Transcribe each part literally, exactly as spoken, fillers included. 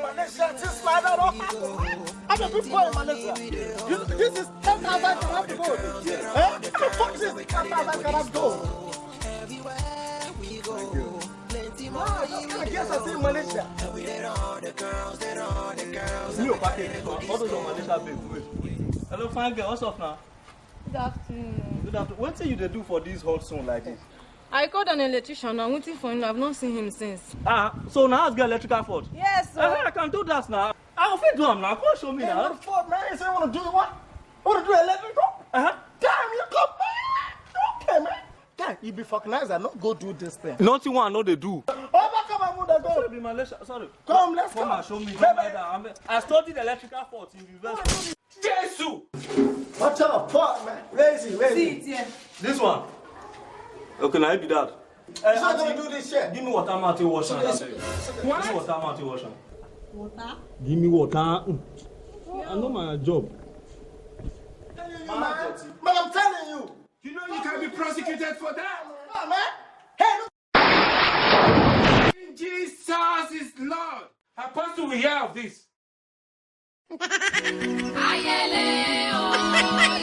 Malaysia, this slide out of I'm a good boy in Malaysia. You, this is ten thousand karat gold. Eh? What the fuck is this ten thousand karat gold? Wow, what kind of girls I see in Malaysia? New package. All those on Malaysia, babe. Wait. Hello, fine girl. What's up now? Good afternoon. Good afternoon. What thing you dey do for this hot sun like this? I called an electrician. I'm waiting for him. I've not seen him since. Ah, so now house get electrical fault? Yes, sir. Uh-huh, I can do that now. I will fit do am now. Come show me now. Hey, what the fuck, man? You say you wanna do what? You wanna do electrical? Uh-huh. Damn, you come, man. Okay, man. Damn, you be fucking nice. I not go do this thing. Nothing one I know they do. Oh, back up, I'm gonna go. Sorry, be Malaysia. Sorry. Come, let's Come go. And show me. Baby. Come like that. I'm, I studied electrical fault in university. Jesus! What the fuck, man? Where is he? Where is See he? It here. This one. Okay, now you be that. Eh, You not auntie, gonna do this shit. Give me water, man, to wash hand, This- abeg. Give me water, man, to wash hand. Water? Give me water. Mm. I know my job. Telling you, man. Man, I'm telling you. You know you can be prosecuted for that. No, man. Hey, no. Jesus is Lord. Apostle, we hear of this. Ayẹlẹ o,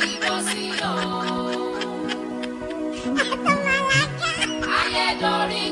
ìbọn sí o. Ayé dorí